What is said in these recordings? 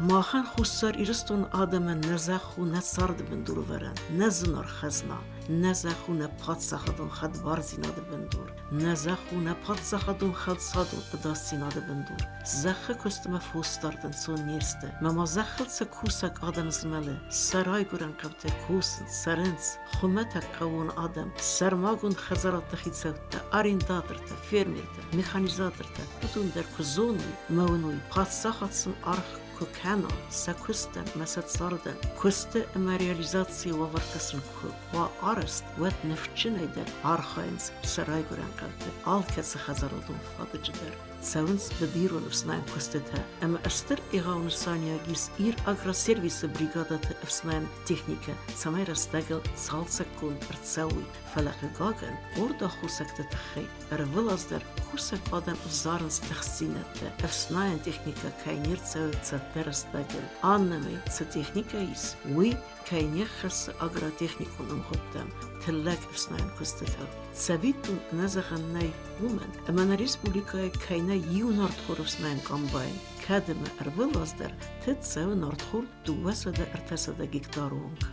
Махӕн Хуссар Ирыстоны адӕмӕн нӕ зӕхх у нӕ царды бындурвӕрӕн, нӕ зынаргъ хӕзна, нӕ зӕхх у нӕ паддзахадон хӕдбардзинады бындур, нӕ зӕхх у нӕ паддзахадон хӕлцадон ӕдасдзинады бындур. Зӕххы куыстмӕ фосдард ӕнцон не сты, мӕ ма зӕххыл цы кусӕг адӕм змӕлы, сӕ райгуырӕн хъӕутӕ кусынц, цӕрынц, хуымӕтӕг хъӕууон адӕм, сӕрмагонд хӕдзарадты хицӕуттӕ, арендатортӕ, фермертӕ, механизатортӕ, уыдон дӕр куы зоной мӕ уыной, паддзахад сын аргъ куы кӕна сӕ куыстӕн ӕмӕ сӕ цардӕн, куысты ӕмӕ реализацийы уавӕртӕ сын куы уа арӕзт, уӕд ныфсджынӕй дӕр архайынц сӕ райгуырӕн хъӕуты алкӕцы хӕдзарадон фадыджы дӕр. Цӕуынц быдирон ӕфснайӕн куыстытӕ ӕмӕ стыр егъау нысаниуӕг ис Ир Агросервисы бригадӕты ӕфснайӕн техникӕ, цӕмӕй рӕстӕгыл цалцӕггонд ӕрцӕуой. Фӕлӕ, хъыгагӕн, къорд аххосӕгты тыххӕй ӕрвылаз дӕр кусӕг адӕм ӕвзарынц тыхстдзинӕдтӕ, ӕфснайӕн техникӕ кӕй не рцӕуы цӕттӕ рӕстӕгыл. Аннӕмӕй, цы техникӕ ис, уый кӕй не ххӕссы агротехникон ӕмгъуыдтӕм, тыллӕг ӕфснайӕн куыстытыл. Цӕвиттон нӕ зӕгъӕн нӕй уымӕн, ӕмӕ нӕ республикӕйы кӕй нӕй иу нартхор ӕфснайӕн комбайн, кӕд ӕмӕ ӕрвылаз дӕр тыд цӕуы нартхор 200-300 гектары онг.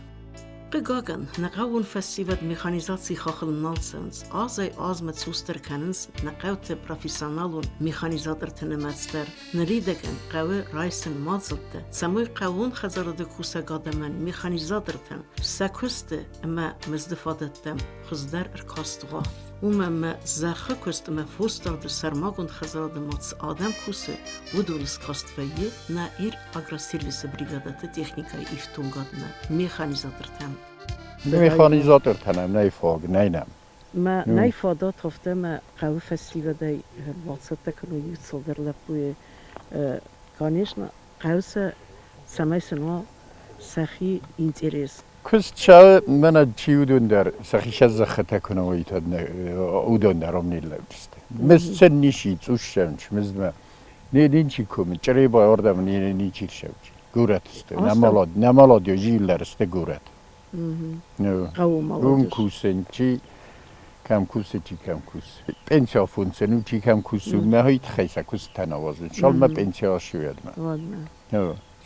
Хъыгагӕн, нӕ хъӕууон фӕсивӕд механизацийы хахыл нал цӕуынц, азӕй-азмӕ цъусдӕр кӕнынц нӕ хъӕуты профессионалон механизаторты нымӕц дӕр. Ныридӕгӕн хъӕуы райсын мадзӕлттӕ, цӕмӕй хъӕууон хӕдзарады кусӕг адӕмӕн, механизатортӕн сӕ куысты ӕмӕ мызды фадӕттӕм хуыздӕр ӕркаст уа. Уымӕ ӕмӕ зӕххы куыст ӕмӕ фосдарды сӕрмагонд хӕдзарады ма цы адӕм кусы, уыдоны скаст вӕййы нӕ Ир агросервисы бригадӕты техникӕйы ифтонгадмӕ, механизатортӕм. Механизатортӕ нӕм нӕй фаг, нӕй нӕм. Мӕ нӕй фадат афтӕ мӕ хъӕуы фӕсивӕдӕй бацӕттӕ кӕной иу цалдӕр лӕппуйы. Конечно, хъӕуы сӕ, цӕмӕй сын уа сӕхи интерес. Куыст сӕ мӕнӕ чи уыдон дӕр сӕхи сӕ зӕххытӕ куы нӕ уой, уыдон дӕр ом ниллӕуджысты. Мызд сын ничи цъус ссӕуынц мыздмӕ. Не ничи кумы, Чъребай ордӕм не ничи ссӕуджи. Горӕт сты. Нӕ молодежи иллӕр сты горӕт. Хъӕуы Уым кусын, чи кӕм кусы, чи кӕм кусы. Пенсия функция, ну чи кӕм кусы, мӕ хой тыххӕй сӕ куыстытӕ нӕ уадзын. Шалмӕ пенсия ссуӕдмӕ.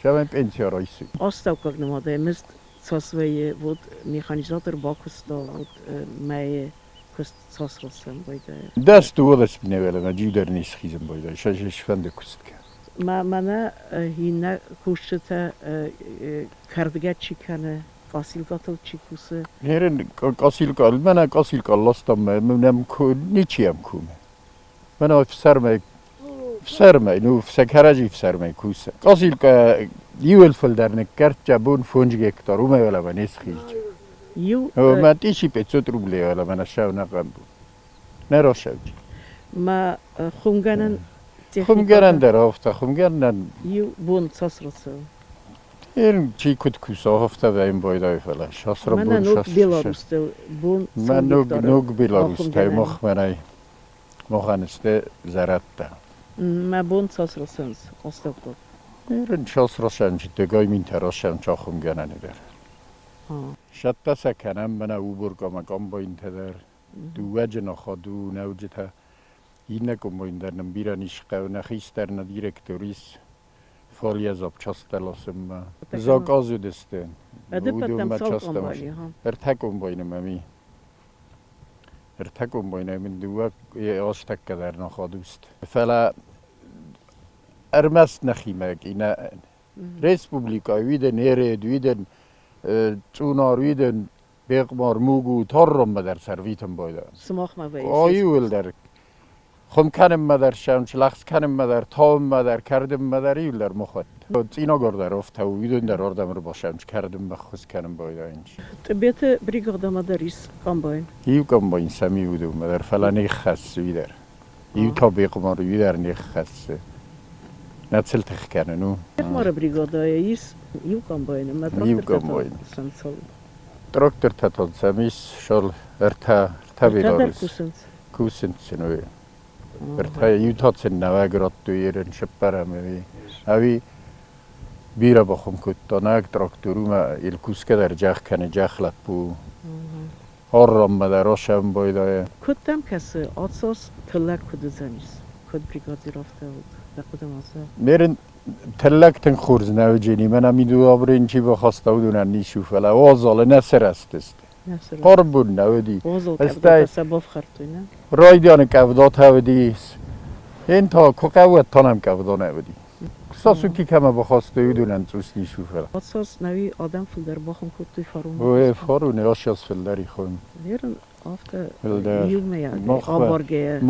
Шалмӕ пенсия райсы. Астӕуккаг нымадӕй мызд цас вӕййы, вот механизатор бакуыста, вот мӕйы куыст цас рацӕуын байдайы? Дӕс дыууадӕс бинӕвӕлӕмӕ джиу дӕр не схизын байдайы, сӕ сфӕнды куыст кӕн. Мӕнӕ иннӕ кусджытӕ кӕрдгӕ чи кӕны, къасилкатыл чи кусы. Нерен къасилка, мӕнӕ къасилка ластам, нӕм ничи ӕм кумы. Мӕнӕ фсӕрмӕй, фсӕрмӕй, ну сӕ кӕрӕдзи фсӕрмӕй кусы. Къасилка иуыл фылдӕр ныккӕрдта бон 5 гектар, уымӕй уӕлӕмӕ не схизджы. Иу Мӕ 1500 рублей уӕлӕмӕ нӕ сӕу нӕ хъӕмбу. Нӕ росӕвджи. Ма хуымгӕнӕн Хуымгӕнӕн дӕр афтӕ, хуымгӕнӕн. Иу бон цас рацӕуы? Чи куыд куса, афтӕ вӕййын байдайы, фӕлӕ шасра Мӕнӕ бон ног Беларустыл бон Мӕ ног ног Беларустӕй мах мӕнӕй махӕн сты зӕрӕдтӕ. Мӕ бон цас рацӕуынц астӕуккаг? Ерын час рацӕуынц, дыгай минтӕ рацӕуынц ахуымгӕнӕны дӕр. Сӕттӕ сӕ кӕнӕм мӕнӕ уборкамӕ комбайнтӕ дӕр, дыууӕджы нахаду нӕуджытӕ. Иннӕ комбайн дӕр нын бирӕ не схъӕуы, нӕ хистӕр, нӕ директор ис. Фӕлӕ запчасттӕ ласынмӕ. Заказ уыдысты. Уыдонмӕ частӕ Ӕртӕ комбайны мӕм и. Ӕртӕ комбайнӕй мын дыууӕ азтӕккӕ дӕр нахадуст. Фӕлӕ ӕрмӕст нӕхимӕ нӕ республикӕйы уидӕн Еред, уидӕн Цъунар, уидӕн Бехъмар, Мугу, Торроммӕ дӕр сӕрвитын байдайы. Сымахмӕ вӕййы? О, иууылдӕр. Хуым кӕнынмӕ дӕр сӕм, лӕгъз кӕнынмӕ дӕр, тауынмӕ дӕр, кӕрдынмӕ дӕр иууылдӕр мохуӕтт. Цъинагар дӕр афтӕ у, уыдон дӕр ардӕм ӕрбасӕм, кӕрдынмӕ ххуыс кӕнын байдайынц. Тъбеты бригадӕмӕ дӕр ис комбайн? Иу комбайн сӕм и уыдонмӕ дӕр, фӕлӕ не ххӕссы уый дӕр. Иу та Бехъмар, уый дӕр не ххӕссы. Нӕ цыл тых кӕнын у. Бехъмары бригадӕйы ис иу комбайн ӕмӕ трактортӕ сӕм цӕуы. Трактортӕ та сӕм ис шал ӕртӕ, ӕртӕ Белорус. Кусынц? Кусынц сын уый. Ӕртӕ иу та сын нӕуӕг радтой ерын сыппӕрӕм ӕви ӕви бирӕ бахуым кодта нӕг трактор уымӕ ил кусгӕ дӕр джах кӕны джах лӕппу. Арраммӕ дӕр асӕм байдайы. Куыд дӕм кӕсы, ацас тыллӕг куыд уыдзӕнис? Куыд бригадир афтӕ уыд? Дӕ хъуыдымӕ цы? Нерын тыллӕг тынг хорз нӕ уыджени, мӕнӕ мидуабрен чи бахаста, уыдонӕн ницы у, фӕлӕ уазалы нӕ сырӕзтысты. Хъарм нӕ уыди. Стӕй сӕ бафхӕрдтой, нӕ? Райдианы къӕвдатӕ уыди. Ен та куы хъӕуы, та нӕм къӕвда нӕ уыди. Сасуки кӕмӕ бахастой, уыдонӕн цъус ницы у, фӕлӕ. Ацас нӕуи адӕм фылдӕр бахуым кодтой фарон. Ой, фарон асас фылдӕр ихуым. Верын афтӕ иумӕйаг абаргӕйӕ.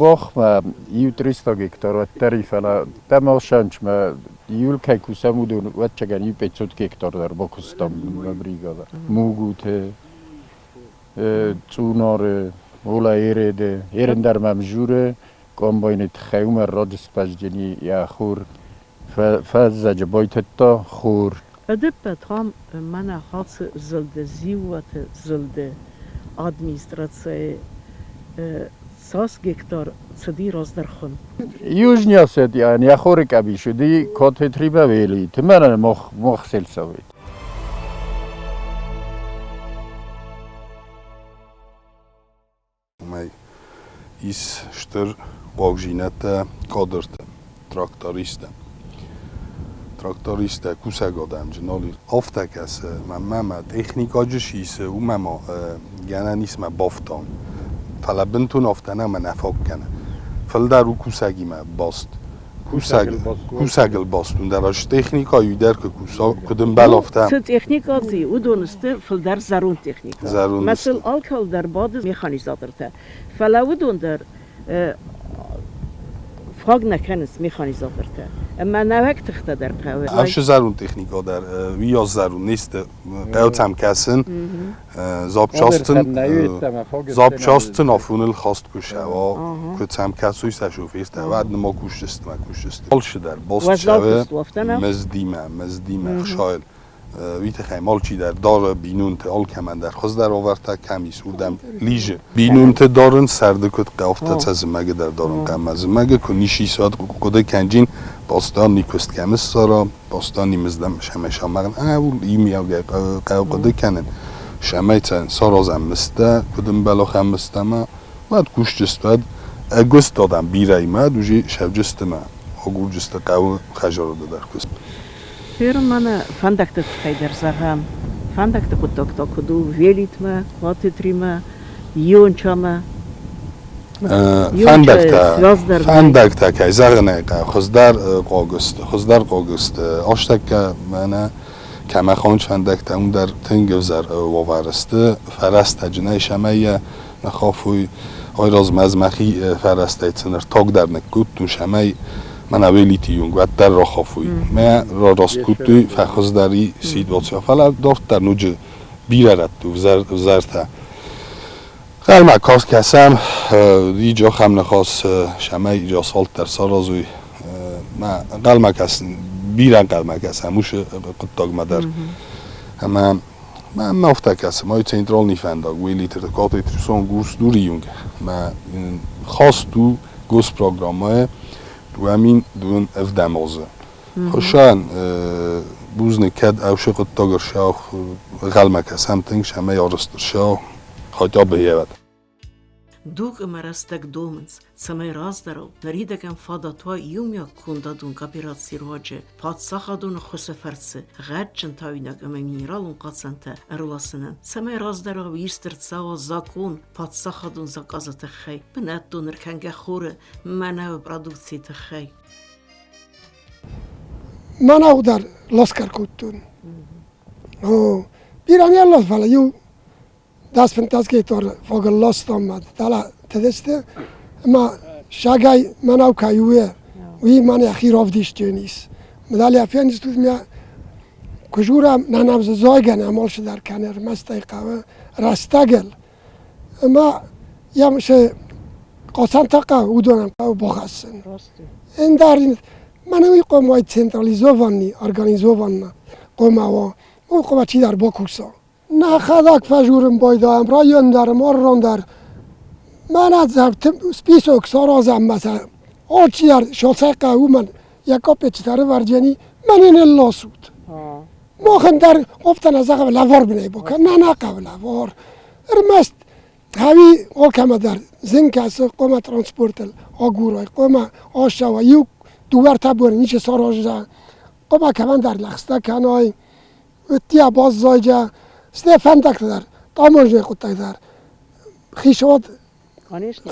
Махмӕ иу 300 гектар уӕддӕр и, фӕлӕ дӕм ӕхсӕнчмӕ июль кӕй кусӕм, уыдон ӕвӕццӕгӕн иу 500 гектар дӕр бакуыстам мӕ бригадӕ. Мугуты, Цъунары, Ола Ереды, Ерын дӕр мӕм журы, комбайны тыххӕй уымӕ раджы сбӕзджыни йӕ хур. Фӕззӕджы байтыдта хур. Ӕдӕппӕт ам мӕнӕ ацы зылды, Зиууаты зылды администрацийы цас гектар цыди раздӕр хуын? Южный Осетияйӕн йӕ хоры къӕбис уыди Котетрибавелийы, мӕнӕ мох сельсовет. Уымӕй ис стыр хъуагдзинӕдтӕ кадрты, трактористтӕ. Трактористтӕ кусӕг адӕмджы нал ис. Афтӕ кӕсы, мӕнмӕ мӕ техникаджы сисы, уымӕ ма гӕнӕн ис мӕ бафтауын. Фӕлӕ бынтон афтӕ нӕ ӕмӕ нӕ фаг кӕны. Фылдӕр у кусӕгимӕ баст. Кусӕгыл баст у, ӕндӕр техникӕ дӕр куы куса, куыд ӕмбӕлы, афтӕ. Цы техникӕ дзы, уыдон сты фылдӕр зӕронд техникӕ. Зӕронд Мӕ сыл алкӕуыл дӕр бады механизатортӕ. Фӕлӕ уыдон дӕр фаг нӕ кӕнынц механизатортӕ. Ӕмӕ нӕуӕг тыхтӕ дӕр хъӕуы. Ӕфсы зӕронд техникӕ дӕр уыйас зӕронд не сты. Хъӕутӕм кӕсын, запчастын афоныл хаст куы сӕуа, куы сӕм кӕсой сӕ шофертӕ, уӕд ныма кусджысты мӕ кусджысты. Алчидӕр баст цӕуы мыздимӕ, мыздимӕ хсайыл. Уый тыххӕй алчидӕр дары бинонты, алкӕмӕн дӕр хуыздӕр уавӕртӕ кӕм ис, уырдӕм лизы. Бинонты дарын сӕрды куыд хъӕуы, афтӕ сӕ зымӕгы дӕр дарын хъӕуы. Зымӕгы куы ничи ис, уӕд хъуыды кӕнджын, бастан никуы кӕм ссара, Бастани мыздӕм сӕмӕй самарын ӕ иумиагӕй хъӕуы хъуыды кӕнын, сӕмӕй цӕ саразӕм мыздтӕ, куыд ӕмбӕлы ахӕм мыздтӕ ма, уӕд кусджысты, уӕд ӕгуыст адӕм бирӕимӕ, уӕд уже сӕвджысты ма агурджысты хъӕуы хӕдзарады дӕр куыст. Ферм мӕнӕ фӕндӕгты тыххӕй дӕр зӕгъӕм. Фӕндӕгты хъуыддаг та куыд у Велитмӕ, Хъуатитримӕ, Иончамӕ? Фӕндӕгтӕ, фӕндӕгтӕ кӕй зӕгъын ӕй хъӕуы, хуыздӕр хъуаг сты, хуыздӕр хъуаг сты. Астӕккӕ мӕнӕ кӕмӕ хонч фӕндӕгтӕ, уым дӕр тынг ӕвзӕр уавӕры сты. Фӕрӕстӕджы нӕй, сӕмӕй йӕ ныххафой. Ай размӕ ӕз мӕхи фӕрӕстӕй цы ныр тагдӕр ныккодтон, сӕмӕй мӕнӕ велити юнг уӕддӕр рахафой. Мӕ рараст кодтой, фӕхуыздӕр и ситуаци. Фӕлӕ дарддӕр ноджы бирӕ рӕтты ӕвзӕртӕ. Гъемӕ каст кӕсӕм, иджы ахӕм ныхас, сӕмӕй иджы асфальт дӕр саразой. Мӕ ӕнхъӕлмӕ кӕсын, бирӕ ӕнхъӕлмӕ кӕсӕм уыцы хъуыддагмӕ дӕр. Ӕмӕ мӕм афтӕ кӕсы, мӕ центральный фӕндаг, Уелиты Катайты Гурс Дурийунг, мӕ хаст у госпрограммӕйы 2027 азы. Хуссӕн бузныг, кӕд ӕвсы хъуыддаг ӕрсӕу, ӕнхъӕлмӕ кӕсӕм тынг, цӕмӕй арӕзт ӕрцӕуа, хотя бы ӕвӕд. Дуг ӕмӕ рӕстӕг домынц, цӕмӕй раздӕрау ныридӕгӕн фадат уа иумиаг кондадон кооперацийы руаджы паддзахадон ӕххуысы фӕрцы гъӕдджын тауинаг ӕмӕ минералон хъацӕнтӕ ӕрласынӕн, цӕмӕй раздӕрау ист ӕрцӕуа закъон паддзахадон заказы тыххӕй бынӕттон ӕркӕнгӕ хоры мӕнӕуы продукцийы тыххӕй. Мӕнӕу дӕр ласкар кодтон. О, бирӕ не лас, фӕлӕ иу 10-15 гектар фагыл ластам ма дӕлӕ тыдысты ӕмӕ сагӕй мӕнӕу кӕй у, уый мӕн йӕхи равдисджын ис. Мӕдӕлӕ фендзыстут мӕ куы журӕм, нӕ нӕм дзы зайгӕ нӕ алцыдӕр кӕны, ӕрмӕст ӕй хъӕуы рӕстӕгыл. Ӕмӕ йӕм сӕ хъацӕнтӕ хъӕуы, уыдонӕн хъӕуы бахӕссын. Ӕндӕр мӕнӕ уый хъуамӕ уайд централизованный, организованно хъуамӕ уа, уый хъуамӕ чидӕр бакуса. Нӕхӕдӕг фӕжурын байдайӕм район дӕр ӕмӕ район дӕр. Мӕнӕ список саразӕм мӕ сӕ алчидӕр сосӕ хъӕуы, уымӕн йӕ капеччытӕ ӕрывӕрдзӕни, мӕнӕ нылласут. Махӕн дӕр афтӕ нӕ зӕгъӕм лӕвар бынӕй бакӕн, нӕ нӕ хъӕуы лӕвар. Ӕрмӕст хъӕуи алкӕмӕ дӕр зын кӕсы хъуамӕ транспортыл. агурай, хъуамӕ ацӕуа иу дыууӕ-ӕртӕ боны ничи сараза, хъуамӕ кӕмӕндӕр лӕгъстӕ кӕнай, уыдтиа баззайгӕ, стӕй фӕндӕгтӕ дӕр, таможнӕйы хъуыддаг дӕр. Хицауад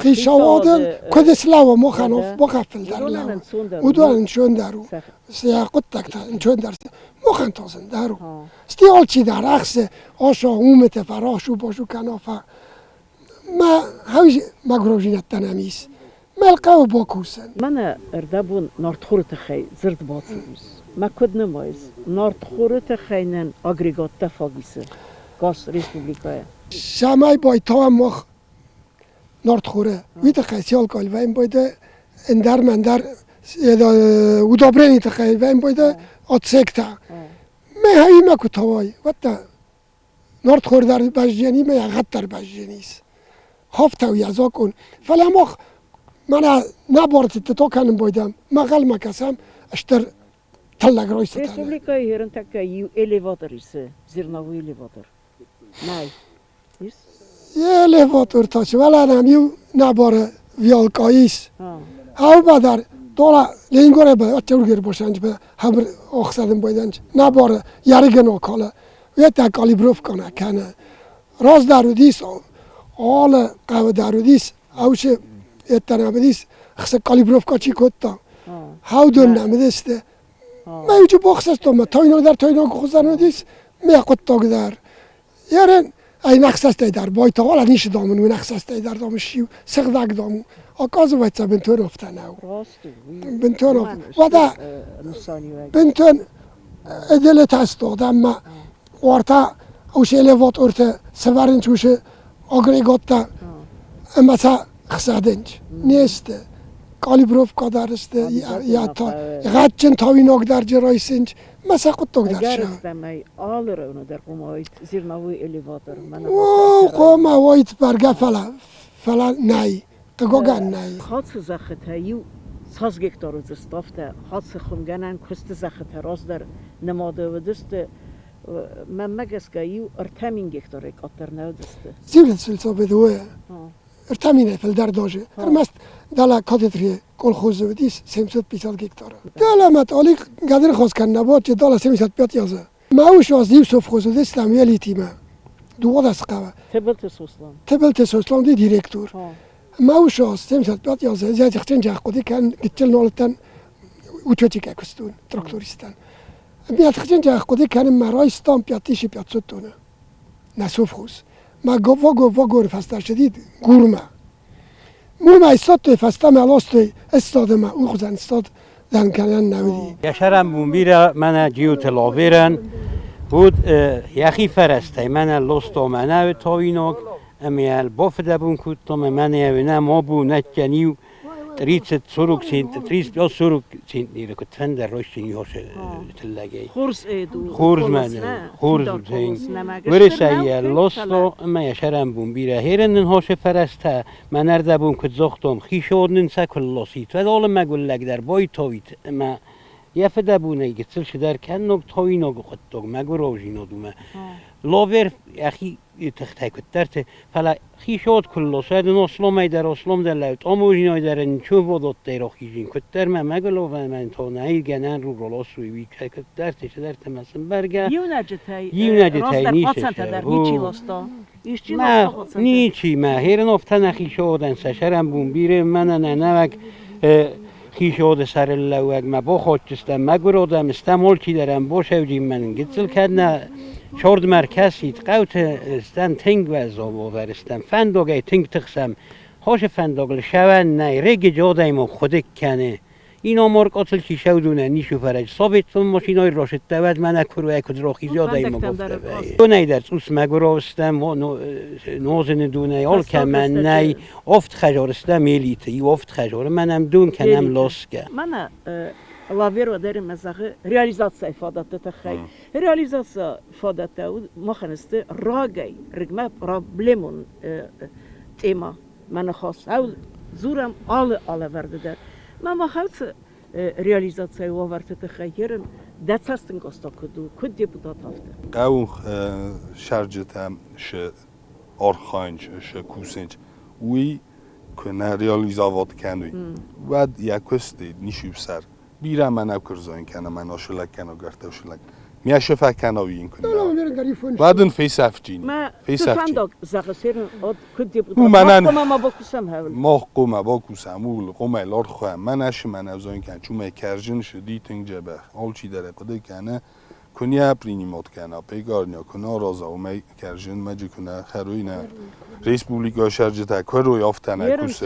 хицауадӕн куыд слӕууа, махӕн махӕн фылдӕр лӕууы. Уыдонӕн ӕнцондӕр у. Сӕ хъуыддӕгтӕ ӕнцондӕр сты. Махӕн та зындӕр у. Стӕй алчидӕр ӕхсы, аша уымыты фӕрасу-басу кӕна фӕ. Мӕ мӕгуырдзинӕдтӕ нӕм ис. Мӕ хъӕуы бакусын. Мӕнӕ ӕрдӕбон нартхоры тыххӕй дзырд бацыдис. Мӕ куыд нымайыс, нартхоры тыххӕй нын агрегаттӕ фаг исы гас республикӕйы? Цӕмӕй байтауӕм мах нартхоры, уый тыххӕй циалкъал вӕййын байдӕ, ӕндӕр мӕндӕр удобренийы тыххӕй вӕййын байдӕ отсектӕ. Мӕ хӕимӕ куы тауай, уӕд та нартхор дӕр бӕзджени ӕмӕ ӕгъгъӕд дӕр бӕздженис. Хафтау йӕ закъон. Фӕлӕ мах мӕнӕ нӕ бартытты то кӕнын байдӕм, мӕгъӕлмӕ кӕсӕм, стыр тыллӕг райсытӕ. Республикӕйы ерынтӕккӕ иу элеватор исы, зерновой элеватор. Нӕй. Ис? Элеватор та сывӕллӕнӕн иу нӕбары виалка ис. Ау дӕр дола Ленингоры аттеургер бошанч хабр охсадын бойданч нӕбары ярыген окалы. Это калибровка нӕ кӕны. Раздӕр уыдис, алы хъӕуы дӕр уыдис, аушы еттӕ нӕм уыдис, хсы калибровка чи кодта. Хаудон нӕм уыдысты. Мӕ иуджы бахсӕстон, мӕ тойнаг дӕр тойнаг хуызӕн уыдис, мӕ хъуыддаг дӕр. Ерен ӕй нӕхсӕстӕй дӕр байтагъал ницы домын, уый нӕхсӕстӕй дӕр домын ссиу, сыгъдӕг дом у. Оказывается, бынтон афтӕ нӕу. Бынтон уӕдӕ бынтон эделетӕ стогъд ӕмӕ уартӕ уселевот урты сывӕрынч усы агрегаттӕ ӕмӕ сӕ хсадынч. Не сты. Калибровка дӕр сты, гъӕдджын тауинаг дӕр райсынч. Мӕ сӕ хъуыддаг дӕр Ӕгӕрыстӕмӕй алы районы дӕр хъуамӕ уайд зерновой элеватор. О, хъуамӕ уайд бӕргӕ, фӕлӕ нӕй. Хъыгагӕн нӕй. Хӕцы зӕххытӕ иу цас гектар уыдзысты, афтӕ хӕцы хуымгӕнӕн куысты зӕххытӕ раздӕр нымады уыдысты. Мӕнмӕ гӕсгӕ, иу 3000 гектарӕй къаддӕр нӕ уыдысты. Зилынц дыууӕ. 3000-ӕй фылдӕр даже. Ӕрмӕст дӕлӕ катедры колхозы уыдис 750 гектара. Дӕлӕ мӕ Толик гӕдыныхос кӕнын абон, дӕлӕ 75 азы. Мӕ ус аз иу совхоз уыдыстӕм Елитимӕ. 12 хъӕуы. Тыбылты Сослан. Тыбылты Сослан ди директор. Мӕ ус аз 75 азы зӕдзыхтӕн хъуыды кӕн гыццыл нолтӕн учетикӕ куыстон, трактористӕн. Мӕ хъуыды кӕнын мӕ райстам 5500 тонны. На совхоз. Мӕ вагон фӕстӕ сидит Гурмӕ. Мурмӕ иссадтой фӕстӕмӕ ластой ссадмӕ, уый хуызӕн ссад дӕн кӕнӕн нӕ уыди. Йӕ бумбира мӕнӕ джиуты лаверӕн уыд йӕхи фӕрӕзтӕй мӕнӕ лосто мӕнӕуы тауинаг ӕмӕ бафыдӕбон кодтам ӕмӕ нӕ ма бу нӕттӕн иу 30-40 цент, 35-40 центнеры куыд фӕндӕр райсин йосы тыллӕгӕй. Хорз эду. Хорз мӕнӕ, хорз тынг. Уырысӕй лосто ӕмӕ йӕ сӕрӕнбон бирӕ херын нын хосы фӕрӕзтӕ, мӕн ӕрдӕбон куыд загътон, хисор нын сӕ куы лосит, уӕд алы мӕгуыллӕг дӕр байтауит ӕмӕ йӕ фыдӕбонӕй гыццыл цыдӕр кӕнног тауинаг хъуыддаг мӕгуырау зинад у мӕ. Ловер йӕхи тыхтӕй куыддӕрты, фӕлӕ хисод куы лосӕд осломӕй дӕр ослом дӕр лӕут, омужиной дӕр ничего водоттӕй рохизин, куыддӕр мӕ мӕгуыловӕн мӕн то нӕй гӕнӕн руголосуй, уый куыддӕрты цыдӕртӕ мӕ сын бӕргӕ. Иунӕджытӕй Иунӕджытӕй ницы дӕр ничи ласта. Исчи Мӕ ничи мӕ херын офтӕ хисодӕн сӕ сӕрӕн бумбире мӕнӕ нӕнӕвӕг хисоды сӕрыллӕууӕг мӕ бохотчыстӕм мӕгуыродӕм стӕм олчидӕрӕн босӕвджин мӕн гыццыл кӕд нӕ чордмӕ ркӕсит хъӕуты стӕм тынг уӕззау уавӕры стӕм фӕндагӕй тынг тыхсӕм хосы фӕндагыл сӕвӕн нӕй реги джодӕймаг хъуыды кӕны иномор къоцыл чи сӕудунӕ нишу фӕрӕз советон машинӕй росыдта уӕд мӕнӕ куруӕй куыд рохизи адӕймаг офтӕ Дуней дӕр цъус мӕгуырау стӕм нозыны дуней алкӕмӕн нӕй офт хӕжор стӕм элиты иу офт хӕжор мӕнӕм дун кӕнӕм лосгӕ. Мӕнӕ лаверо дӕр мӕ зӕгъы реализацийы фадӕтты тыххӕй. Реализация фадӕттӕ махӕн сты рагӕй рыгмӕ проблемон тема. Мӕ ныхас дзурӕм алы алӕвӕрды дӕр. Мӕ махӕн цы реализацийы уавӕрты тыххӕй ерын дӕ цӕстӕнгас та куыд у, куыд депутат афтӕ? Хъӕуы сӕрджытӕ шы архайынч, шы кусынч, уый Куы нӕ реализовать кӕной, уӕд йӕ куысты ничи сӕр. Бирӕ мӕнӕ куырзойын кӕнӕ мӕнӕ сылӕг кӕнӕ гӕртӕ сылӕг. Мӕ шыфа кӕнӕ уин куы нӕ. Уӕд ын фесӕфджини. Фесӕфджини. Мах хъуамӕ бакусӕм ууыл, хъуамӕ лархуӕм. Мӕнӕ шы мӕнӕ зойын кӕн, чумӕ кӕрджын шы ди тынг дзӕбӕх. Алчидӕр ӕй хъуыды кӕны, куы нӕ принимать кӕна пекарня, куы нӕ араза, уымӕй кӕрзын мӕджы куы нӕ хӕрой нӕ республикӕйы сӕрджытӕ куырой афтӕ нӕ кусы.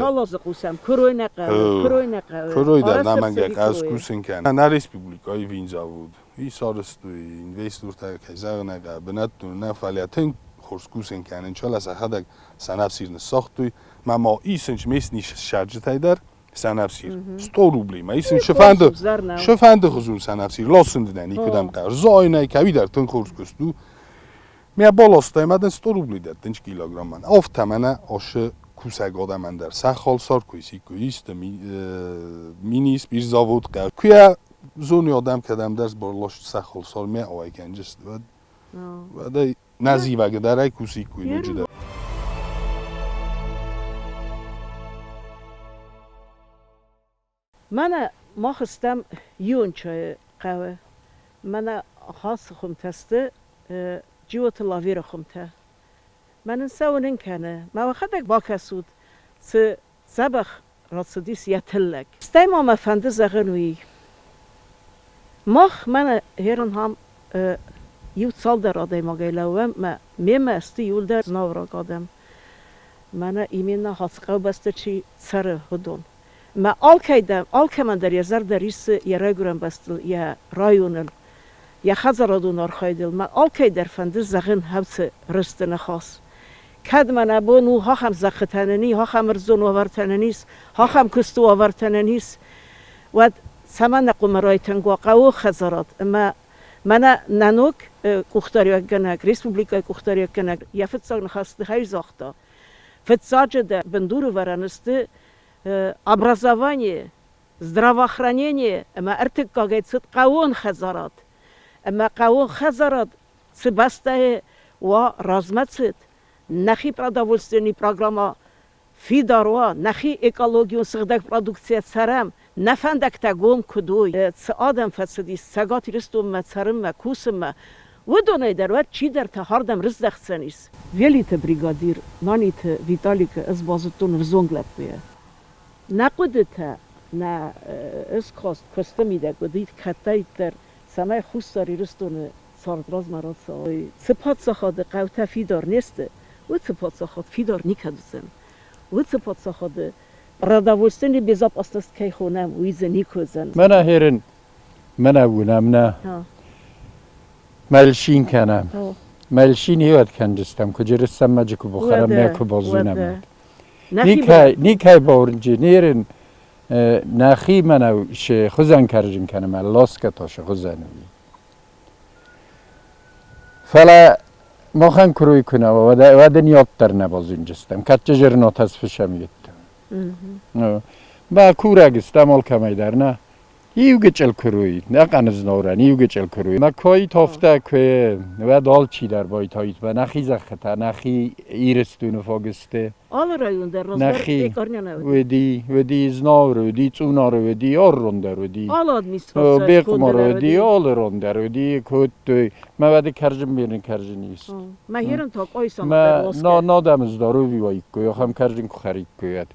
Куырой нӕ хъӕуы, куырой нӕ хъӕуы. Куырой дӕр нӕмӕнгӕй хъӕуы скусын кӕн. Нӕ республикӕйы винзавод, исарӕзтой инвестортӕ, кӕй зӕгъын ӕй хъӕуы, бынӕттон нӕ, фӕлӕ тынг хорз кусын кӕнын чала сӕхӕдӕг сӕнӕфсир ныссагътой. Мӕ ма исынч местный сӕрджытӕй дӕр сӕнӕфсир. 100 рублей. Ма исын шыфӕнды хуызон сӕнӕфсир ласындынӕ никуыдӕм хъӕуы. Зайынӕй кӕуидӕр тынг хорз куыст у. Мӕ баластай ма дын 100 рублей дӕттынч килограммӕн. Афтӕ мӕнӕ ашы кусӕг адӕмӕн дӕр сӕ халсар куы исиккой, исты мини спиртзавод хъӕуы. Куы йӕ зоны адӕм кӕдӕмдӕр баласт сӕ халсар мӕ ауӕй кӕнджысты, уӕд уӕдӕй нӕ зивӕг дӕр ӕй кусиккой ноджыдӕр. Мӕнӕ мах стӕм Иончайы хъӕуы. Мӕнӕ ацы хуымтӕ сты Джиоты Лаверы хуымтӕ. Мӕнӕн сӕ уынын кӕны. Мӕ уӕхӕдӕг бакӕсут, цы дзӕбӕх рацыдис йӕ тыллӕг. Стӕй ма мӕ фӕнды зӕгъын уый. Мах мӕнӕ Херенхам иу цалдӕр адӕймагӕй лӕууӕм, мӕ мемӕ сты иуылдӕр знауыраг адӕм. Мӕнӕ именно хъӕубӕсты чи цӕры, уыдон. Мӕ алкӕй дӕр, алкӕмӕн дӕр йӕ зӕрдӕ риссы йӕ райгуырӕн бӕстыл, йӕ районыл, йӕ хӕдзарадон архайдыл. Мӕ алкӕй дӕр фӕнды зӕгъын хӕвцы рысты ныхас. Кӕд мӕн абон у ахӕм зӕххытӕ нын и, ахӕм ӕрдзон уавӕртӕ нын ис, ахӕм куысты уавӕртӕ нын ис, уӕд цӕмӕн нӕ хъуамӕ райтынг уа хъӕуы хӕдзарад ӕмӕ мӕнӕ нӕ ног къухдариуӕггӕнӕг, республикӕйы къухдариуӕггӕнӕг йӕ фыццаг ныхас тыхӕй загъта. Фыццаджыдӕр бындурывӕрӕн сты образование, здравоохранение ӕмӕ ӕртыккагӕй цыд хъӕууон хӕдзарад. Ӕмӕ хъӕууон хӕдзарад цы бӕстӕйы уа размӕцыд, нӕхи продовольственный программӕ фидар уа, нӕхи экологион сыгъдӕг продукцийӕ цӕрӕм, нӕ фӕндӕгтӕ гом куыд уой, цы адӕм фӕцыдис Цӕгат Ирыстонмӕ цӕрынмӕ, кусынмӕ, уыдонӕй дӕр уӕд чидӕртӕ хӕрдӕм рыздӕхдзӕнис. Велиты бригадир Наниты Виталикы ӕз базыдтон ӕвзонг лӕппуйӕ. Нӕ хъуыдытӕ, нӕ скаст куысты мидӕг уыди кӕддӕриддӕр, цӕмӕй Хуссар Ирыстоны цард размӕ рацӕуой. Цы паддзахады хъӕутӕ фидар не сты, уыцы паддзахад фидар никӕд уыдзӕн. Уыцы паддзахады продовольственный безопасность кӕй хонӕм, уый дзы никуы уыдзӕн. Мӕнӕ херын, мӕнӕ уынӕм нӕ. Мӕлшин кӕнӕм. Мӕлшин иуӕд кӕнджыстӕм, куы джырыссӕм мӕджы куы бухӕрӕм, нӕ куы базонӕм. Никӕй, никӕй бауырнджи, нерын нӕхи мӕнӕ хуызӕн кӕрзын кӕнӕм, ласкӕ та шы хуызӕн уый. Фӕлӕ махӕн куырой куы нӕ уа, уӕд ын уӕддӕр нӕ базонджыстӕм, кӕдджы зернотӕ сфысӕм йедтӕм. Ба курӕг стӕм алкӕмӕй дӕр, нӕ? Иугычъыл куырой, нӕ къӕнызнаурӕн иугычъыл куырой. Мӕ кой тофтӕ куы, уӕд алчидӕр байтаид, нӕхи зӕххытӕ, нӕхи Ирыстоны фаг сты. Алы район дӕр раздӕр пекарня нӕ уыди. Уыди, уыди Знауыр уыди, Цъунары уыди, Оррон дӕр уыди. Алы администрацийы Бехъмар уыди, алы рон дӕр уыди, кодтой. Мӕ уӕды кӕрзын берын кӕрзын ист. Мӕ херын та къойсам дӕр ласгӕ. Надӕмы здоровье уаиккой, ахӕм кӕрзын куы хӕриккой, уӕд.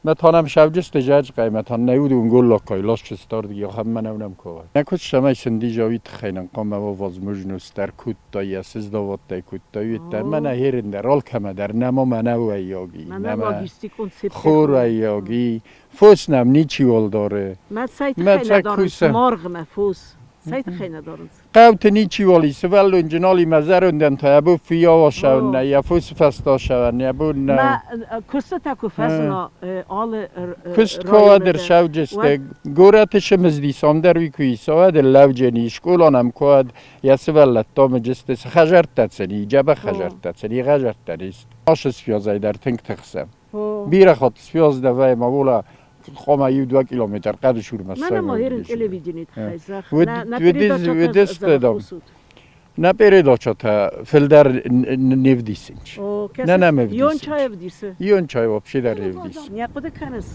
Мӕ танам савджысты зӕджкъай, мӕ тан нӕ уыдон голлоккой ласчыстардги ахӕм мӕнӕу нӕм кова. Нӕ куыд цӕмӕй сындиза, уый тыххӕй нын хъуамӕ уа возможность дӕр кодта, йӕ сыздаводтӕй кодта, уеддӕр мӕнӕ херын дӕр алкӕмӕ дӕр нӕма мӕнӕу ӕййаги, нӕма хор ӕййаги, фос нӕм ничиуал дары. Мӕ цӕй тыххӕй нӕ дарынц маргъмӕ фос? Цӕй тыххӕй нӕ дарынц? Хъӕуты ничиуал и, сывӕллонджын алимӕ зӕрондӕн та йӕ бон фыййау ацӕуын нӕй, йӕ фосы фӕстӕ ацӕуӕн йӕ бон нӕу. Мӕ куыстытӕ куы фӕзына алы Куыст куы уӕд ӕрцӕуджысты, горӕты сымыздисон дӕр уый куы иса, уӕд лӕуджени, скъола нӕм куы уӕд, йӕ сывӕллӕттӕ мыджысты, цы хӕдзӕрттӕ сын и, дзӕбӕх хӕдзӕрттӕ сын и, хӕдзӕрттӕ ис. Ашы связӕй дӕр тынг тыхсӕм. Бирӕ хатт связ дӕ вӕййы, ма вола хъуамӕ иу-дыууӕ километр хъӕды сурмӕ Мӕнӕ ма ерын телевиденийы тыххӕй зӕгъ. На передачата фылдӕр не вдисынч. Нӕ нӕм ӕвдисынч. Ион чай ӕвдисы. Ион чай вообще дӕр ӕвдисы. Не хъуыды кӕныс,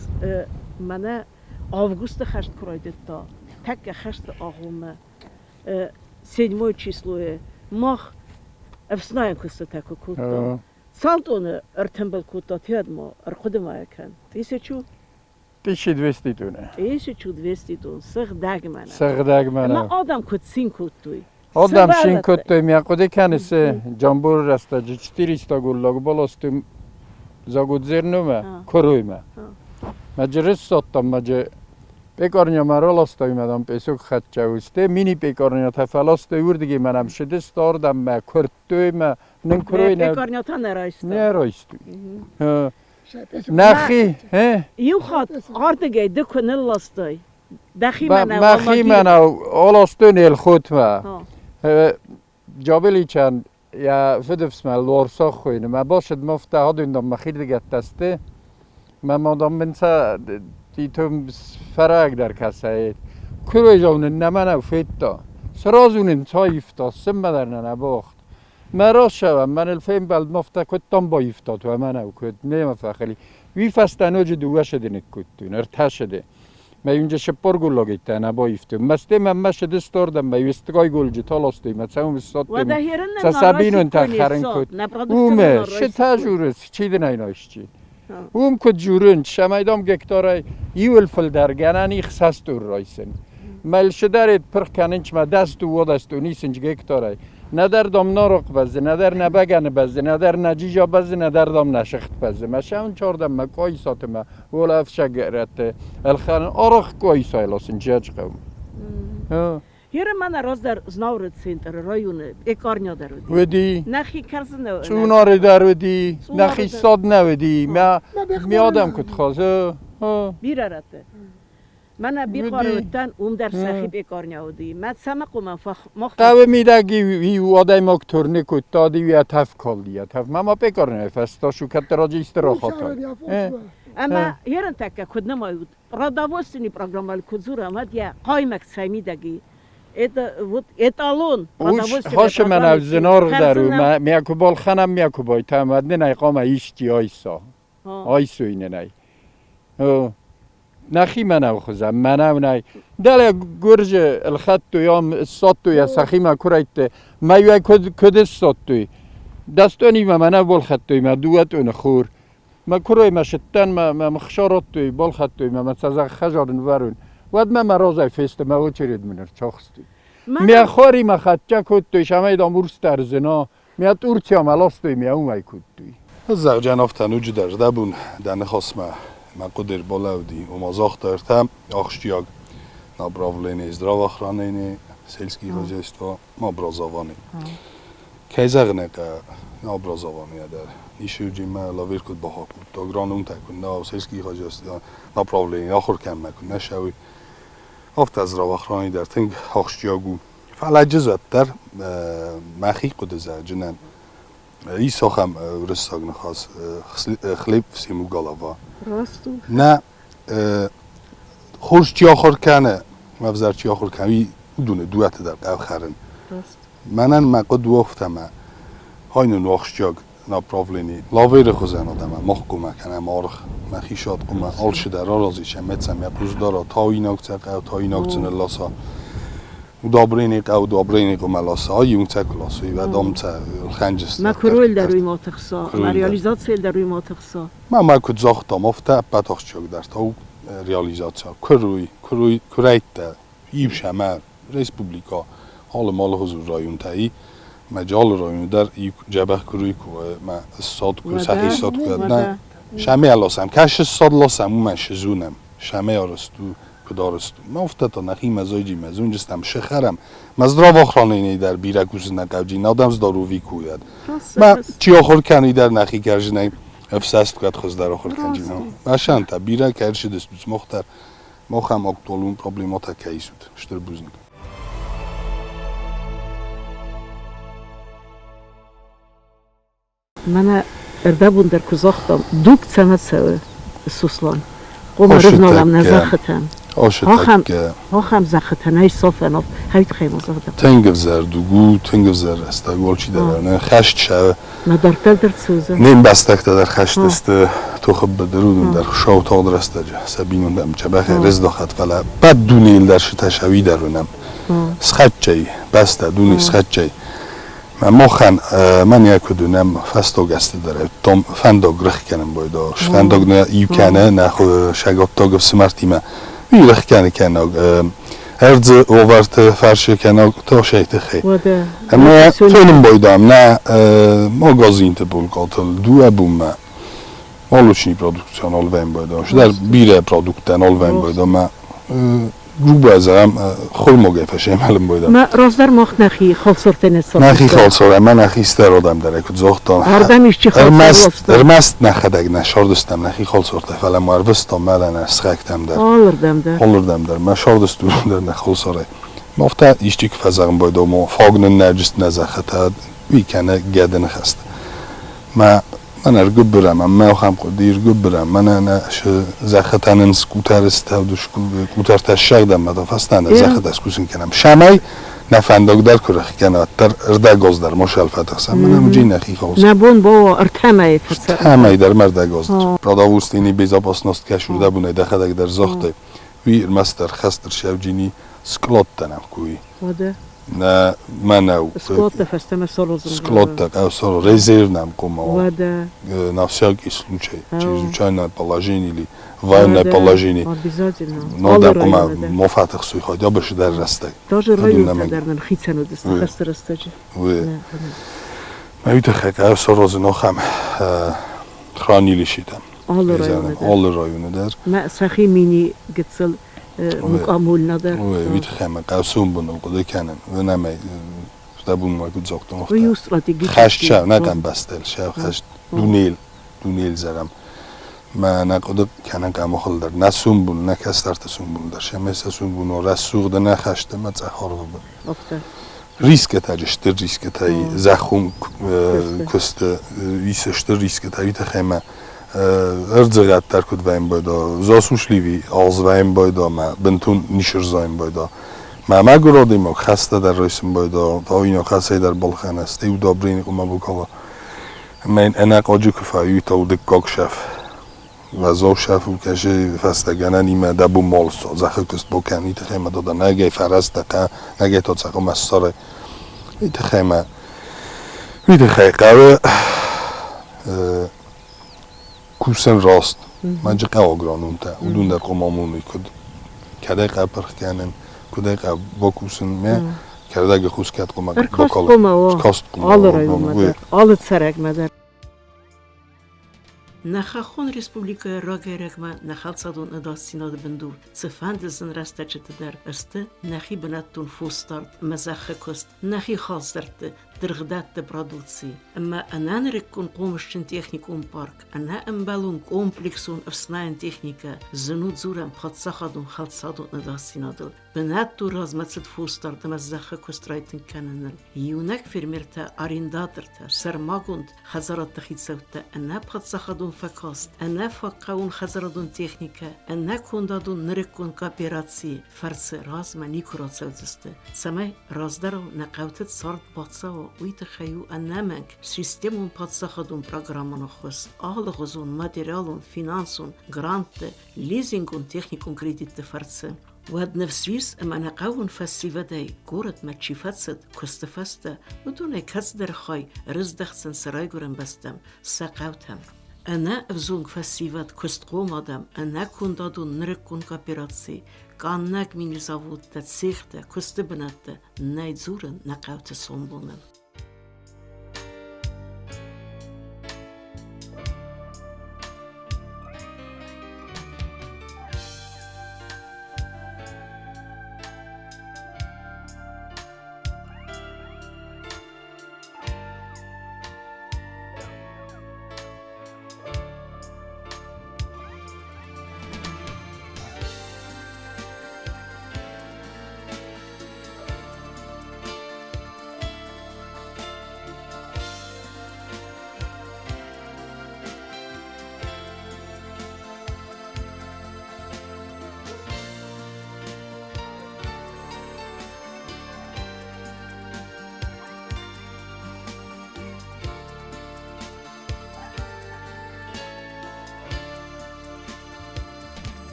мӕнӕ августы хӕст куы райдыдта, тӕккӕ хӕсты агъоммӕ, седьмое числойы мах ӕфснайӕн куыстытӕ куы кодтам. Цал тъоны ӕртымбыл кодта уӕд ма, ӕрхъуыды ма йӕ кӕн. Тысячу? 1200 тъоны. 1200 тъон, сыгъдӕг мӕнӕ. Сыгъдӕг мӕнӕ. Ӕмӕ адӕм куыд цин кодтой. Адӕм цин кодтой, мӕ хъуыды кӕныс, Джамбуры рӕстӕджы 400 голлаг баластой Загудзерномӕ, куыроймӕ. Мӕ джырыссадтам, мӕ джы пекарнямӕ раластой, мӕ дам песок хӕццӕ усте, мини пекарнятӕ фӕластой уырдыгӕй, мӕ нӕм сыдысты ардӕм, мӕ куырдтой, мӕ нын куырой нӕ Пекарнятӕ нӕ райстой. Нӕ райстой. Нӕхи, Иу хатт ардыгӕй ды куы нылластай, дӕхи мӕнӕу Мӕхи мӕнӕу аластон Елхотмӕ. Джабеличӕн йӕ фыдыфсымӕр Луарсах хуыйны. Мӕ басыд мафтӕ адундам мӕхирдыгӕттӕ сты. Мӕ мадам мын сӕ титом фӕрагдӕр кӕсӕйт. Куыройзау нын нӕ мӕнӕу федта. Сразу нын цаивта, цыммӕ дӕр нӕ нӕ бахт. Мӕ расӕвӕн мӕныл фембӕлд мафтӕ куыд баивтат уӕ мӕнӕу, куыд немӕ фӕхӕли. Уый фӕстӕ ноджы дыууӕ сыды ныккодтон, ӕртӕ сыды. Мӕ юнджы сыппор голлагӕйттӕ нӕ баивтой. Мӕсте мӕ мӕ сыды стордӕм, мӕ естгай голджы таластой, мӕ цӕуын ссадтой. Сӕ сӕ бинонтӕ хӕрын код. Уымӕ, шытӕ журыс, чи дын ӕй найсчи. Уым куыд журын, цӕмӕй дам гектарӕй иуыл фылдӕр гӕнӕн их састур райсын. Мӕлшыдӕрет пырх кӕнынч мӕ дӕсту уодӕсту нисынч гектарӕй. Нӕдӕр дам нарохъ бӕззы, нӕдӕр нӕ бӕгӕны бӕззы, нӕдӕр нӕ джиджа бӕззы, нӕдӕр дам нӕ сыхт бӕззы. Мӕ сӕуын чордӕм мӕ къойсаты мӕ уола ӕфсӕгрӕтты ӕлхӕнын арах къойсай ласын Джиаджыхъӕумӕ. Еры мӕнӕ раздӕр Знауыры центры районы пекарня дӕр уыди. Уыди. Нӕхи кӕрдзын Цъунары дӕр уыди, нӕхи сад нӕ уыди. Мӕ ме адӕм куыд хъазы. Бирӕ рӕтты. Мӕнӕ Бихъары уыдтӕн, уым дӕр сӕхи пекарня уыди. Мӕ цӕмӕ хъуамӕ мах Хъӕуы мидӕг иу адӕймаг турне кодта, иу йӕ тӕф калди, йӕ тӕф. Мӕ пекарняйы фӕстӕ шу кӕддӕраджы исты рахатай. Ӕмӕ ерынтӕккӕ куыд нымайут, продовольственный программӕ куыд дзурӕм, уӕд йӕ хъаймаг цӕй мидӕг и? Это вот эталон продовольственной Хосы мӕнӕ зынаргъдӕр у, мӕ куы балхӕнӕм, мӕ куы байтӕм, уӕд нын ӕй хъуамӕ исти айса. Айсой нын ӕй. Нӕхи мӕнӕу хуызӕн, мӕнӕу нӕй. Дӕлӕ гуырджы ӕлхӕдтой ам, ссадтой йӕ сӕхимӕ куырӕйтты. Мӕ куыд, куыд ссадтой? Дӕстъонимӕ мӕнӕу балхӕдтой мӕ дыууӕ тъоны хор. Мӕ куыроймӕ сыдтӕн, мӕ мӕ хсарадтой, балхӕдтой мӕ, мӕ цӕзӕгъ хӕзар нывӕрон. Уӕд мӕ мӕ разӕй фесты, мӕ очередь мын ӕрцахстой. Мӕ хоримӕ хӕццӕ кодтой, цӕмӕй дам урсдӕр зына. Мӕ Турциямӕ ластой, мӕ уымӕй кодтой. Зӕгъджӕн афтӕ ноджыдӕр дӕ бон дӕ ныхасмӕ мӕ хъуыды ӕрбалӕуди, ома загъта ӕртӕ ахсджиаг направление здравоохранение, сельское хозяйство, образование. Кӕй зӕгъын ӕй хъӕуы, образование дӕр исуджимӕ лавир куыд бахакодта, агрономтӕ куыд нӕ, сельский хозяйство направление ахуыр кӕнынмӕ куыд нӕ цӕуй, афтӕ здравоохранение дӕр тынг ахсджиаг у. Фӕлӕ уӕддӕр мӕхи хъуыды зӕгъджынӕн ис ахӕм уырыссаг ныхас хлеб всему голова. Раст у. Нӕ хорз чи ахуыр кӕны, ӕвзӕр чи ахуыр кӕны, уый уыдоны дыууӕты дӕр ӕфхӕрын. Раст. Мӕнӕн мӕ хъуыды у афтӕ, мӕ хайнын у ахсджиаг направлени. Лаверы хуызӕн адӕмӕ мах хъуамӕ кӕнӕм аргъ, мӕхи сад хъуамӕ алчидӕр аразид, ӕмӕ мӕ хъус дара, тауинаг цӕ хъӕуы, тауинаг цы нылласа. Удобрение хъӕуы, удобрение хъуамӕ ласа, ай иу цӕ куы ласой, уӕд ам цӕ лхӕнджысты. Мӕ куыройыл дӕр уый ма тыхса, мӕ реализацийыл дӕр уый ма тыхса. Мӕ ма куыд загътам, афтӕ ӕппӕт ахсджиагдӕр та у реализаци. Куырой, куырой, куырӕйттӕ, иу сӕмӕ республикӕ алы малыхуызы районтӕй мӕ алы районы дӕр иу дзӕбӕх куырой куы мӕ ссад куы сӕхи ссад куы нӕ сӕмӕ ласӕм, кӕсы ссад ласӕм, уымӕн сызонӕм, сӕмӕ арӕзт у, куыд арӕзт у. Мӕ афтӕ та нӕхимӕ зайджимӕ зонджыстӕм сыхӕрӕм. Мӕ здравоохранение дӕр бирӕ кусынӕ хъавджи, адӕм здоровый куйӕд. Мӕ чи ахуыр кӕны дӕр нӕхи кӕрзынӕй ӕфсӕст кӕд хуыздӕр ахуыр кӕнджи. Мӕ бирӕ кӕрсыдыстут мах дӕр махӕм актуалон проблематӕ кӕй исут. Стыр бузныг. Мӕнӕ ӕрдӕбон дӕр куы загътам, дуг цӕмӕ цӕуы, Сослан? Хъуамӕ рывналӕм нӕ зӕххытӕм. Ошетак. Ахӕм зӕххытӕ нӕй софӕн, хӕйтхӕй ма загъта. Тынг ӕвзӕр дуг у, тынг ӕвзӕр рӕстӕг у алчидӕр. Нӕ хӕст сӕ. Мӕ дарддӕр дӕр цы уыдзӕн? Не мбӕстӕгтӕ дӕр хӕст сты тохы быдыр, уыдон дӕр сау тагъд рӕстӕджы сӕ бинонтӕм дзӕбӕхӕй рыздӕхӕд, фӕлӕ ӕппӕт дунейыл дӕр сытӕ сӕуи дӕр уынӕм. Схӕццӕ бӕстӕ, дуне схӕццӕ. Махӕн мӕн йӕ куыд уынӕм, фӕстаг азты дӕр ӕдтам фӕндаг рых кӕнын байдаа. Фӕндаг нӕ иу кӕны нӕ сӕгаттаг ӕфсымӕртимӕ. Уый рых кӕны кӕнаг ӕрдзы уавӕрты фӕрсы кӕнаг тасӕй тыххӕй. Ӕмӕ фенын байдам нӕ магазинты полкъатыл дыууӕ бонмӕ молочный продукцийӕн алвӕйын байдаа. Дӕр бирӕ продукттӕн алвӕйын байдаа мӕ грубо зӕгъӕм, хоймагӕй фӕсӕмӕлын байдам. Мӕ раздӕр мах нӕхи халсартӕ нӕ цардыстӕм. Нӕхи халсар ӕмӕ нӕхи стӕр адӕм дӕр, куыд загътам. Ардӕм исчи халсар ласта? Ӕрмӕст нӕхӕдӕг нӕ сардыстам нӕхи халсартӕ, фӕлӕ ма ӕрвыстам мӕлӕ нӕ сыхӕгтӕм дӕр. Алырдӕм дӕр. Алырдӕм дӕр. Мӕ сардыстур дӕр нӕ халсарӕй. Афтӕ исчи куы фӕзӕгъын байдау, ма фаг нын нӕ нӕ зӕххытӕ, уый кӕнӕ гӕды ныхӕстӕ. Мӕ мӕнӕ ӕргуыбырӕм, ӕмӕ ахӕм хъуыды ӕргуыбырӕм, мӕнӕ нӕ зӕххытӕ нын къутӕры ставд къутӕртӕ ссӕгъдӕм ӕмӕ та фӕстӕ нӕ зӕххытӕ скусын кӕнӕм. Сӕмӕй нӕ фӕндаг дӕр куы рӕхгӕна, уӕддӕр ӕрдӕгоз дӕр ма сӕлфӕтӕхсӕм, мӕнӕ мджи нӕхи хъӕуы. Нӕ бон боа ӕртӕ мӕйы фӕцӕрын. Ӕртӕ мӕй дӕр ма ӕрдӕгоз дӕр. Продовольственный безопасность кӕсурдӕ бунӕй дӕхӕдӕг дӕр загътай, уый ӕрмӕстдӕр хӕстыр сӕвджини скълодтӕ нӕм куй. Уӕдӕ? Нӕ, мӕнӕу. Склодтӕ фӕстӕмӕ сорозын. Склодтӕ, сор резерв нам кума. Уӕдӕ? На всякий случай, чрезвычайное положение или военное положение. Обязательно. Но да кума мо фӕтыхсуй хотя бы дӕр рӕстӕг. Тоже районтӕ дӕр нын хицӕн уыдысты хӕсты рӕстӕджы. Уый. Мӕ уый тыххӕй хъӕуы сорозын ахӕм хранилищетӕ. Алы районы дӕр. Алы районы дӕр. Мӕ сӕхи мини гыццыл мукъамулна дӕр. Уый тыххӕй мӕ хъӕуы сомбоныл хъуыды кӕнын. Ӕнӕмӕй фыдӕбонмӕ куыд загътон, афтӕ. Уый у стратегический. Хӕст сӕ нӕ къамбӕстӕл, сӕ хӕст дунейыл, дунейыл зӕгъӕм. Мӕ нӕ хъуыды кӕнын къамохыл дӕр. Нӕ сомбон, нӕ кӕстӕрты сомбон дӕр. Сӕ сӕ сомбон рӕсугъд нӕ хӕст ӕмӕ цъӕх арвы бын. Афтӕ. Рискӕтӕ стыр рискӕтӕ зӕххон куысты исы стыр рискӕтӕ, уый тыххӕй мӕ ӕрдзыгъӕд дӕр куыд вӕййын байдаа, засушливый аз вӕййын байдаа мӕ бынтон ничи байдаа. Мӕ мӕгуыр адӕймаг хӕстӕ дӕр райсын байдаа, тауинаг хӕсӕй дӕр балхӕна, стӕй удобрение хъуамӕ бакала. Ӕмӕ йын ӕнӕхъуаджы куы фӕуы, та у дыккаг шеф. Уӕззау шеф у, кӕсы фӕстӕгӕнӕнимӕ дӕ бон мал зӕххы куыст бакӕн, уый тыххӕй мӕ дада нӕгӕй фӕрӕзтӕ, нӕгӕй та цӕхъуымӕ ссарай. Уый тыххӕй мӕ уый тыххӕй хъӕуы кусын раст. Мӕнджы хъӕуы агрономтӕ, уыдон дӕр хъуамӕ амоной, куыд кӕдӕй хъӕуы пырх кӕнын, куыдӕй хъӕуы бакусын, мӕ кӕрдӕгы хус кӕд хъуамӕ бакалын. Ӕркаст хъуамӕ уа алы районмӕ дӕр, алы цӕрӕгмӕ дӕр. Нӕ хӕххон республикӕйы рагӕй-рӕгмӕ нӕ хӕлцадон ӕдасдзинады бындур цыфӕнды зын рӕстӕджыты дӕр сты нӕхи бынӕттон фосдард ӕмӕ зӕххы куыст, нӕхи халсӕртты, дыргъдӕтты продукци ӕмӕ ӕнӕнырыккон хъомысджын техникон парк, ӕнӕӕмбӕлон комплексон ӕфснайӕн техникӕ зын у дзурӕн паддзахадон хӕлцадон ӕдасдзинадыл. Бынӕттон размӕцыд фосдард ӕмӕ зӕххы куыст райтынг кӕныныл иунӕг фермертӕ, арендатортӕ, сӕрмагонд хӕдзарадты хицӕуттӕ ӕнӕ паддзахадон фӕкаст, ӕнӕ фӕхъӕуон хӕдзарадон техникӕ, ӕнӕ кондадон нырыккон кооперацийы фӕрцы размӕ никуы рацӕудзысты. Цӕмӕй раздӕрау нӕ хъӕуты цард бацӕуа, уый тыххӕй у ӕнӕмӕнг системон паддзахадон программон ӕххуыс, алыгъуызон материалон, финансон грантты, лизингон техникон кредитты фӕрцы. Уӕд ныфс ис, ӕмӕ нӕ хъӕууон фӕсивӕдӕй горӕтмӕ чи фӕцыд куысты фӕстӕ, уыдонӕй кӕцыдӕр хай ӕрыздӕхдзӕн сӕ райгуырӕн бӕстӕм, сӕ хъӕутӕм. Ӕнӕ ӕвзонг фӕсивӕд, куыстхъом адӕм, ӕнӕкондадон нырыккон коопераци, къаннӕг мини-заводтӕ, цехтӕ, куысты бынӕттӕ нӕй дзурӕн нӕ хъӕуты сомбонӕн.